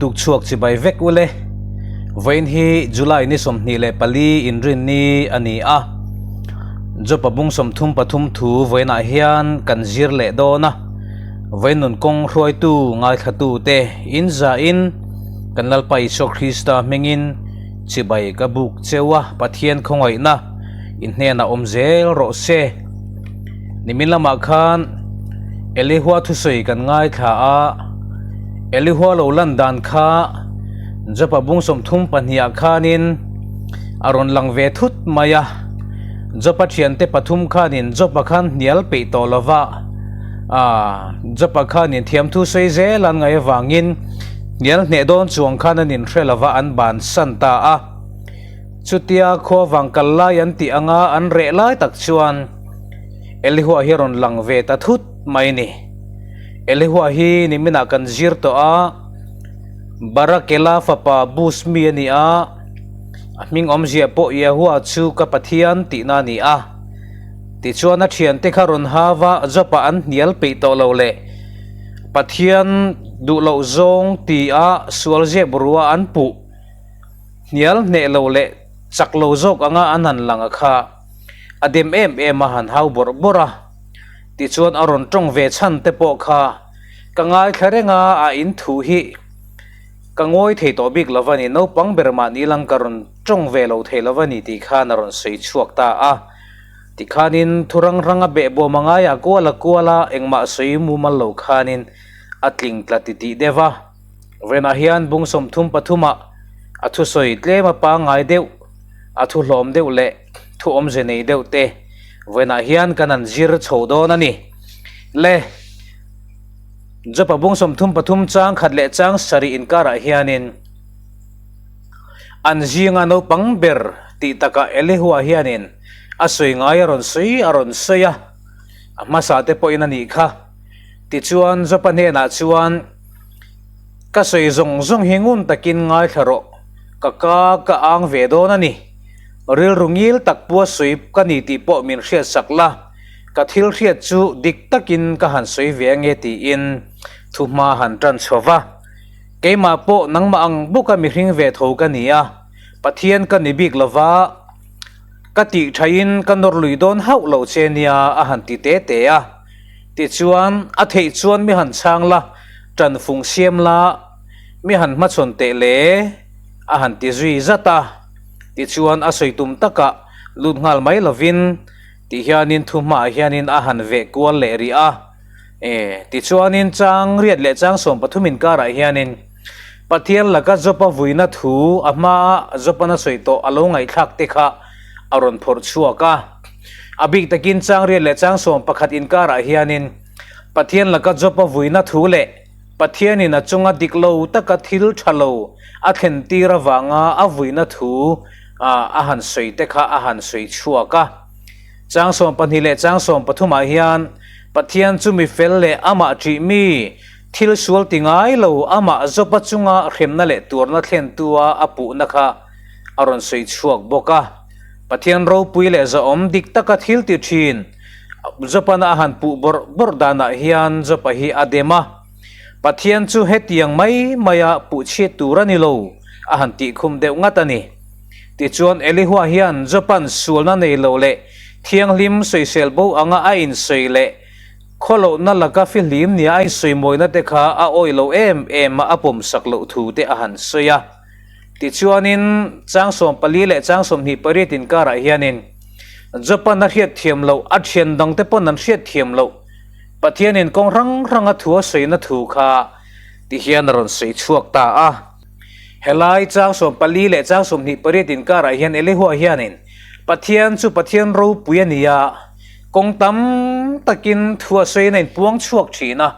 Tuk chhuak chibai vek u le. Vawiin hi July ni 24 inrinni a ni a. Jopa bung 33 thu vawiinah hian kan zir leh dawn a. Vawiin nun kawng hruaitu ngaithlatute in zahin kan Lalpa Isua Krista hmingin chibai ka buk cheu a, Pathian khawngaihna in hnenah awm zel rawh se. Nimin lamah khan Elihua thusawi kan ngaithla a, Elihua lo lan dan kha Jopa bung 32 ah khanin a rawn lang ve thut mai a. Jopa thiante pathum khanin Jopa khan hnial peih tawh lo va, Jopa khanin thiamthu sawi zel an ngaih avangin hnial hneh dawn chuang khan an inhre lo va, an bansan ta a. Chutia khua vang kal lai an tih anga an reh lai tak chuan Elihua hi a rawn lang ve ta thut mai ni. Elihua hi niminah kan zir tawh a, Barakela fapa Bus mi a ni a, a hming awmzia pawh Yahua chu ka Pathian tihna a ni a. Tichuan a thiante kha rawn hau a, Job-ah an hnial peih tawh lo leh Pathian duh loh zawng ti a sual zep rua an puh. Hnial hneh lo leh chak lo zawk anga an han lang a kha a dem em em a han hau bawrh bawrh a. Tichuan a rawn tawng ve chhan te pawh kha ka ngaithla reng a, a in thu hi ka ngawi thei tawh bik lo a ni, naupang ber mahni lang ka rawn tawng ve lo thei lo a ni tih khan a rawn sawi chhuak ta a. Tikhanin thu rang rang a behbawm a ngai a kual a kual a, engmah sawi mumal lo khanin a tling tla titih deuh a. Venah hian bung 33 ah a thusawi tlem a pangngai deuh, a thu hlawm deuh leh thu awmze nei deuh te venah hian kan han zir chho dawn a ni. Le, Jopa bung 33 chang khat leh chang sarih inkarah hianin an zinga naupang ber tih takah Elihua hianin a sawi ngai a rawn sawi a rawn sawi a, a hmasa te pawhin a nih kha. Tichuan Jopa hnenah chuan, Ka sawi zawng zawng hi ngun takin ngaithla rawh, ka ka ka ang ve dawn a ni. Rilru ngil tak pua sawi ka ni tih pawh min hriatsak la, ka thil hriat chu dik takin ka han sawi ve ange tiin thuhma han tan chho va. Keimah pawh nangmah ang bawka mihring ve tho ka ni a, Pathian ka ni bik lova, ka tih thain ka nawr lui dawn hauh lo che nia a han ti te te a. Tichuan, a theih chuan mi han chhang la, ṭanfung siam la, mi han hmachhawn teh le, a han ti zui zat a. Tichuan, a sawi tum takah lut nghal mai lovin, ti hianin thu hmaah hianin a han veh kual leh rih a. E, tichuanin chang riat leh chang 13 inkarah hianin Pathian laka Jopa vuina thu a hmaa Jopan a sawi tawh a lo ngaihthlak te kha a rawn phawrh chhuak a. A bik takin chang riat leh chang 11 inkarah hianin Pathian laka Jopa vuina thu leh Pathianin a chunga dik lo taka thil tha lo a thlen tir avanga a vuina thu a han sawi te kha a han sawi chhuak a. Chang 12 leh chang 13 ah hian Pathian chu mi fel leh amah ṭih mi, Thil sual ti ngai lo, amah Jopa chunga hremna leh tuarna thlentua a puhna kha a rawn sawi chhuak bawk a. Pathian ropui leh zahawm dik taka thil ti thin Jopana a han puh bawrh bawrh danah hian Jopa hi a dem a. Pathian chu hetiang mai maia puh chhiat tur a ni lo, a han tihkhum deuh ngat a ni. Tichuan Elihua hian Jopan sualna nei lo leh thianghlim sawisel bo anga a insawi leh Khawlohna laka fihlim nia a insawimawina te kha a awih lo em em a, a pawmsak loh thu te a han sawi a. Tichuanin, chang 14 leh chang 28 inkarah hianin Japan a hriatthiam loh, a thian dangte pawn an hriatthiam loh, Pathianin kawng hrang hranga thu a sawina thu kha ti hian a rawn sawi chhuak ta a. Helai chang 14 leh chang 28 inkarah hian Elihua hianin Pathian chu Pathian ropui a ni a, Kawng tam takin thu a sawiin a inpuang chhuak thin a,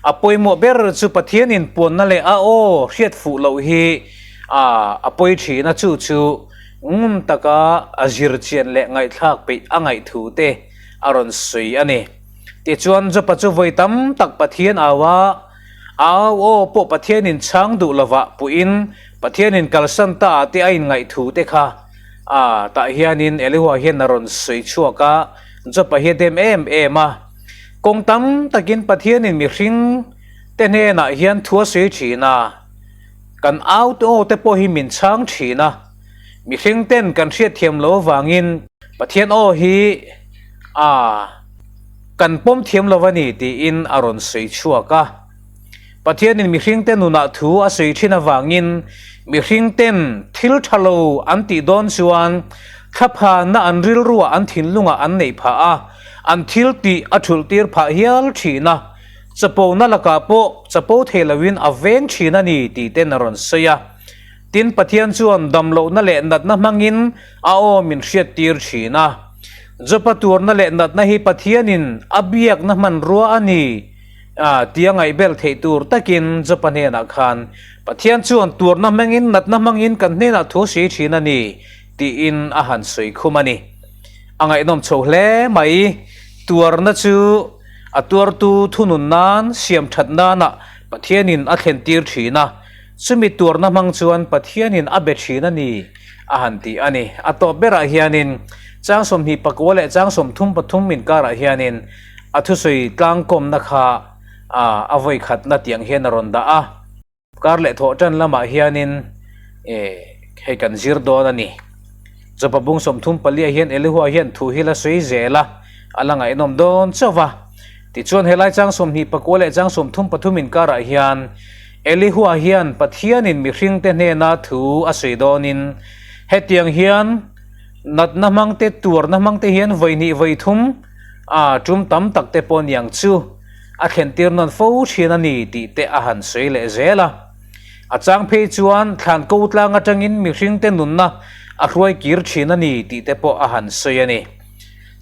a pawimawh ber chu Pathian inpuanna leh a aw hriat fuh loh hi a pawi thin a, chu chu ngun taka a zir chian leh ngaihthlak peih a ngaih thu te a rawn sawi a ni. Tichuan Jopa chu vawi tam tak Pathian au a, a au aw pawh Pathianin chhang duh lovah puiin Pathianin kalsan ta ah te a inngaih thu te kha A, tah hianin Elihua hian a rawn sawi chhuak a, Job-a hi a dem em em a. Kawng tam takin Pathianin mihring te hnenah hian thu a sawi thin a. Kan au te aw te pawh hi min chhang thin a, mihring ten kan hriatthiam lo avangin Pathian aw hi a kan pawm thiam lo a ni tiin a rawn sawi chhuak a. Pathianin mihring te nunah thu a sawi thin avangin mihring ten thil tha lo an tih dawn chuan thlaphanna an rilruah an thinlungah an neih phah a, an thil tih a thulh tir phah hial thin a. Chapona lakah pawh chapo thei loin a veng thin a ni tih ten a rawn sawi a. Tin, Pathian chuan damlohna leh natna hmangin a aw min hriattir thin a. Jopa tuarna leh natna hi Pathianin a biakna hmanrua a ni tia ngaihbel theih tur takin Jopa hnenah khan Pathian chuan tuarna hmangin natna hmangin kan hnenah thu sawi thin a ni tiin a han sawi khum a ni. A ngaihnawm chho hle mai. Tuarna chu A tuartu thunun nan siam that nanah Pathianin a thlentir thin a, chumi tuarna hmang chuan Pathianin a be thin a ni, a han ti a ni. A tawp berah hianin chang 24 leh chang 33 inkarah hianin a thusawi tlangkawmna kha a vawikhatna tiang hian a rawn dah a. Kar leh thawh tan lamah hianin hei kan zir dawn a ni. Chawpa bung 34 ah hian Elihua hian thu hi la sawi zel a, a la ngaihnawm dawn chauh va. Tichuan helai chang 29 leh chang 33 inkarah hian Elihua hian Pathianin mihringte hnena thu a sawi dawnin hetiang hian natna hmangte tuarna hmangte hian vawi hnih vawi thum a tum tam tak te pawh niang chu a thlentir nawn fo thin a ni tih te a han sawi leh zel a. A chang phei chuan thlan ko tlang atangin mihringte nunna a hruai kir thin a ni tih te pawh a han sawi a ni.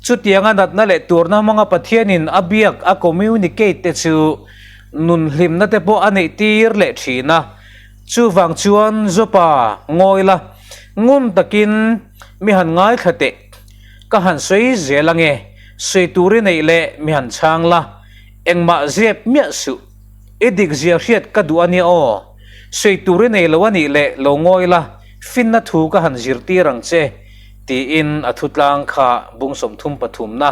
Chutianga natna leh tuarna hmanga Pathianin a biak a communicate te chu nun hlimna te pawh a neih tir leh thin a. Chuvang chuan Jopa ngawi la, ngun takin mi han ngaithla teh. Ka han sawi zel ange, sawi tur i neih leh mi han chhang la, engmah zep miah suh. I dik zia hriat ka duh a nia aw, sawi tur i nei lo a nih leh lo ngawi la, finna thu ka han zirtir ang che, tiin a thutlang kha bung 33 na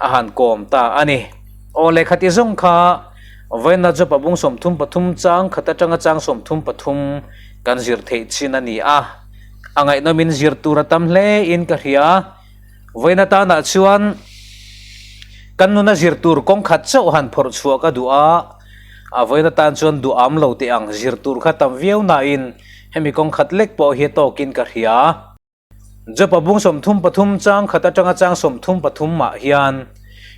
a han kawm ta a ni. Aw lehkha ti zawng kha vawiina Jopa bung 33 chang khat atanga chang 33 kan zir theih chin a ni a. A ngaihnawmin zir tur a tam hle in ka hria. Vawiin atanah chuan kan nuna zir tur kawng khat chauh han phawrh chhuah ka duh a, a vawiin atan chuan duh am lo teh ang zir tur kha tam viau nain hemi kawng khat lek pawh hi a tawkin ka hria. Jopa bung 33 chang khat atanga chang 33 mah hian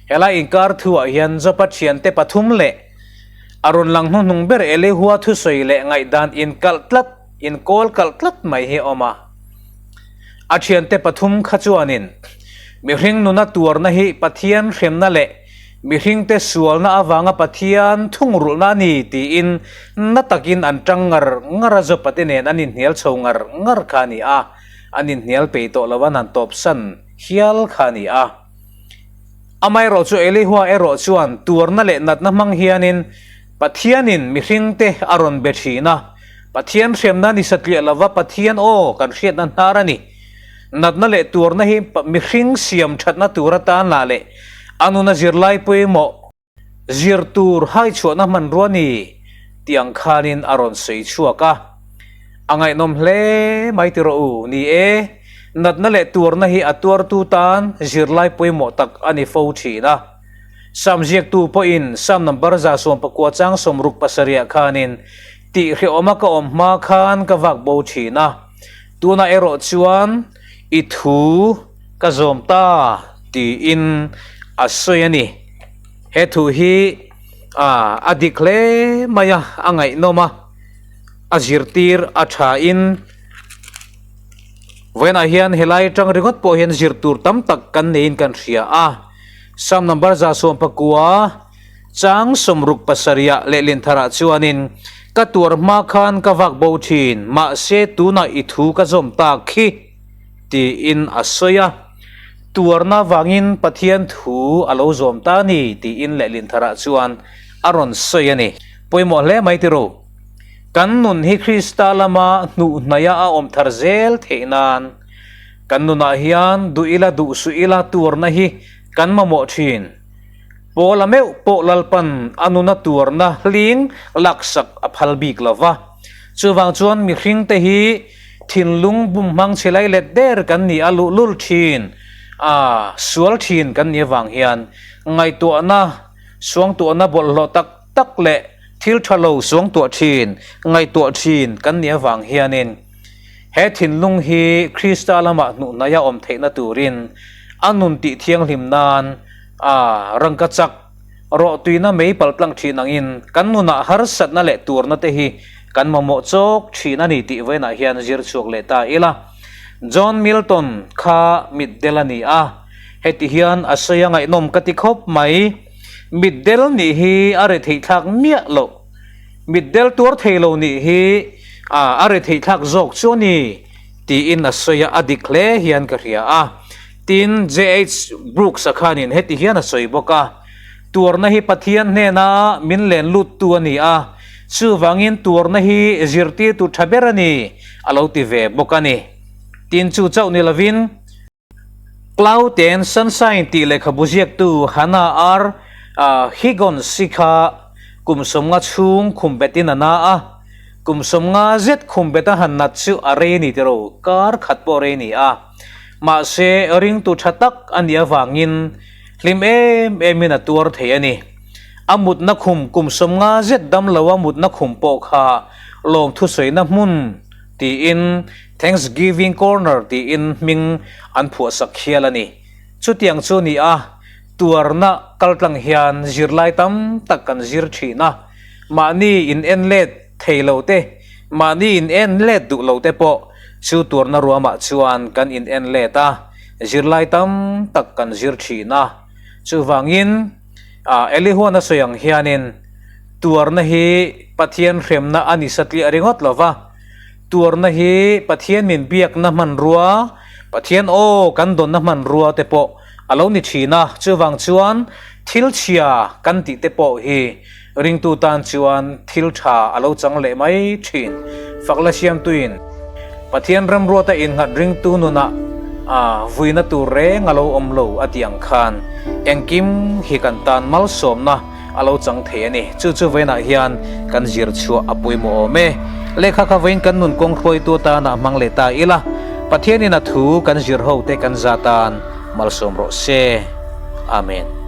helai inkar thuah hian Jopa thiante pathum leh a rawn lang hnuhnung ber Elihua thusawi leh ngaihdan inkalh tlat Inkawl kalh tlat mai hi a awm a. A thiante pathum kha chuanin mihring nuna tuarna hi Pathian hremna leh mihringte sualna avanga Pathian thungrulhna a ni tiin na takin an tang ngar ngar a, Jopate nen an inhnial chho ngar ngar kha a ni a, an inhnial peih tawh lo an han tawpsan hial kha a ni a. Amaherawh chu Elihua erawh chuan tuarna leh natna hmang hianin Pathianin mihringte a rawn be thin a, Pathian hremna ni satliah lova Pathian aw kan hriatna hnar a ni. Natna leh tuarna hi mihring siam thatna tur atan lah leh a nuna zirlai pawimawh zir tur haichhuahna hmanrua ni tih ang khanin a rawn sawi chhuak a. A ngaihnawm hle mai ti rawh u. Ni e, natna leh tuarna hi a tuartu tan zirlai pawimawh tak a ni fo thin a. Sam ziaktu pawhin Sam number 19 chang 67 ah khanin tih hrehawma ka awm hma khan ka vak bo thin a, tunah erawh chuan i thu ka zawm ta tiin a sawi a ni. He thu hi a dik hle mai a, a ngaihnawm a, a zirtir a thain vawiinah hian helai atang ringawt pawh hian zir tur tam tak kan neiin kan hria a. Sam number 19 chang 67 ah lehlin tharah chuanin ka tuar hma khan ka vak bo thin, mahse tunah i thu ka zawm tak khi tiin a sawi a. Tuarna vangin Pathian thu a lo zawm ta ni tiin lehlin tharah chuan a rawn sawi a ni. Pawimawh hle mai ti ru. Kan nun hi Krista lama hnuhhnaia a awm thar zel theih nan Kan nunah hian duh ila duh suh ila tuarna hi kan mamawh thin. Paula meuh pawh Lalpan a nuna tuarna hling laksak a phal bik lo va. Chuvang chuan mihringte hi thinlung bumhmang chhe lai let der kan ni a, luhlul thin a, sual thin kan nih avang hian ngaihtuahna, suangtuahna bawlhhlawh tak tak leh thil tha lo suangtuah thin, ngaihtuah thin kan nih avang hianin he thinlung hi Krista lamah hnuhnaia awm theihna turin a nun tih thianghlim nan a rangkachak rawhtuina mei paltlang thin angin kan nunah harsatna leh turna te hi kan mamawh chawk thin a ni tih vawiinah hian zir chhuak leh ta ila. John Milton kha mitdel a ni a, heti hian a sawi a ngaihnawm ka ti khawp mai. Mitdel nih hi a retheihthlak miah loh. Mitdel tuar thei lo nih hi a retheihthlak zawk chu a ni tiin a sawi a, a dik hle hian ka hria a. Tin, JH Brooks-a khanin heti hian a sawi bawk a, Tuarna hi Pathian hnena min len luttu a ni a, chuvangin tuarna hi zirtirtu tha ber a ni, a lo ti ve bawk a ni. Tin, chu chauh ni lovin, Cloud and Sunshine tih lehkhabu ziaktu Hannah R. Higgons-i kha kum sawmnga chhung khumbetin a na a, kum sawmnga zet khumbet a han nat chu a rei ni tiro, kar khat pawh rei ni a. Mahse, ringtu tha tak a nih avangin hlim em emin a tuar thei a ni. A mutna khum kum sawmnga zet dam lo a mutna khum pawh kha lawmthusawina hmun tiin Thanksgiving Corner tiin hming an phuahsak hial a ni. Chutiang chu ni a, tuarna kaltlang hian zirlai tam tak kan zir thin a, mahni in en let thei lo te, mahni in en let duh lo te pawh chu tuarna ruamah chuan kan in en let a, zirlai tam tak kan zir thin a. Chuvangin, Elihuan a sawi ang hianin tuarna hi Pathian hremna a ni satliah ringawt lo va, Tuarna hi Pathian min biakna hmanrua, Pathian aw kan dawnna hmanrua te pawh a lo ni thin a, chuvang chuan thil chhia kan tih te pawh hi ringtu tan chuan thil tha a lo chang leh mai thin. Fakla Siamtuin Pathian remruata innghat ringtu nunah a vuina tur reng a lo awm lo a tih ang khan engkim hi kan tan malsawmna a lo chang thei a ni. Chu chu vawiinah hian kan zir chhuah a pawimawh awm e. Lehkha kha vawiin kan nun kawng hruaitu atana hmang leh ta ila, Pathianin a thu kan zir ho te kan za tan malsawm rawh se. Amen.